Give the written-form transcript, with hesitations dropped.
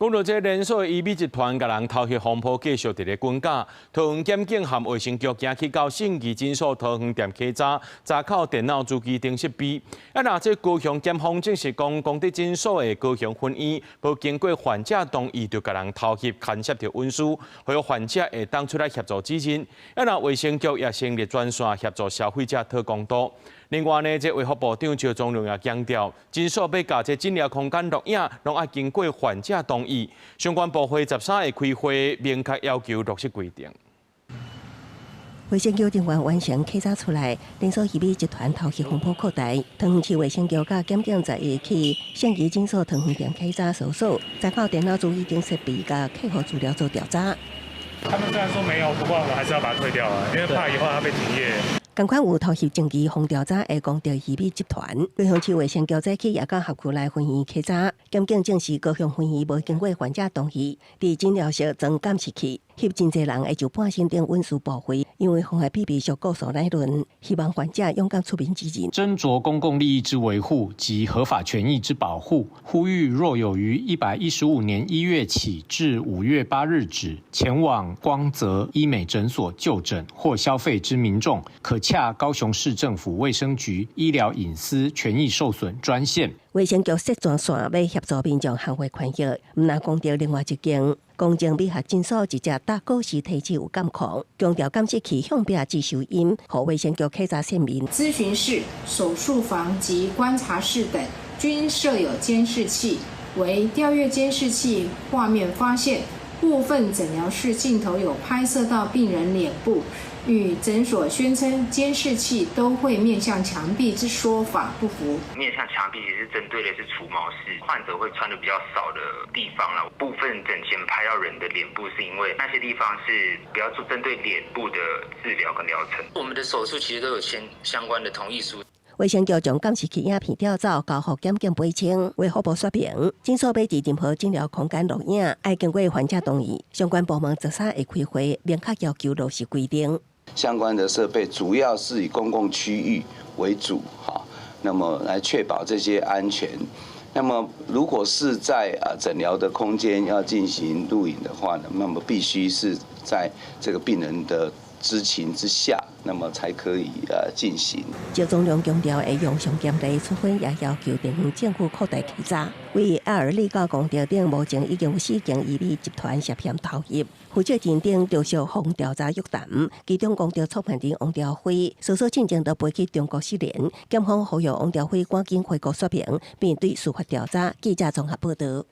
講到這連鎖醫美集團共人偷翕風波繼續佇咧滾絞，桃園檢警和衛生局行去到信義診所桃園店稽查，查扣電腦主機等設備。啊，若這高雄檢方證實講，公德診所的高雄分院無經過患者同意就共人偷翕牽涉著隱私，予患者會當出來協助指認。啊，若衛生局也成立專線協助消費者討公道。另外呢，這衛福部長趙宗龍也強調，診所欲共這診療空間錄影，攏愛經過患者同意。相關部會13會開會，明確要求落實規定。衛生局人員完成稽查出來，連鎖醫美集團偷翕風波擴大。桃園市衛生局佮檢警11去信義診所桃園店稽查搜索，查扣電腦主機等設備佮客戶資料做調查。他們雖然說沒有，不過我還是要把它退掉啊，因為怕以後它被停業。仝款有偷翕證據予調查的公德醫美集團，高雄市衛生局早起也到轄區內分院稽查，檢警證實高雄分院無經過患者同意，佇診療室裝監視器，翕真濟人的上半身等隱私部位，因為妨礙秘密屬告訴乃論，希望患者勇敢出面指認。斟酌公共利益之維護及合法權益之保護，呼籲若有於115年1月起至5月8日止前往光澤醫美診所就診或消費之民眾，可洽高雄市政府衛生局醫療隱私權益受損專線。衛生局設專線欲協助民眾捍衛權益，毋但講著另外一間公正美學診所直接打過時提示有監控，強調監視器向壁只收音，予衛生局稽查說明。諮詢室、手術房及觀察室等均設有監視器，惟調閱監視器畫面發現，部分診療室鏡頭有拍攝到病人臉部，與診所宣稱監視器都會面向牆壁之說法不符。面向牆壁其實針對的是除毛室，患者會穿的比較少的地方啦。部分診前拍到人的臉部，是因為那些地方是比較做針對臉部的治療跟療程。我們的手術其實都有簽相關的同意書。衛生局將監視器影片調走，交予檢警釐清。衛福部說明，診所欲佇任何診療空間錄影，愛經過患者同意。相關部門13會開會，明確要求落實規定。相關的設備主要是以公共區域為主，哈，那麼來確保這些安全。那麼如果是在診療的空間要進行錄影的話呢，那麼必須是在這個病人的知情之下，那麼才可以進行。趙宗龍強調會用上嚴厲處分，也要求地方政府擴大稽查。為阿爾利到公德頂，目前已經有四間醫美集團涉嫌偷翕，負責人等陸續予調查約談。其中公德創辦人王朝輝，搜索進前都飛去中國失聯，檢方呼籲王朝輝趕緊回國說明，面對司法調查。記者綜合報道。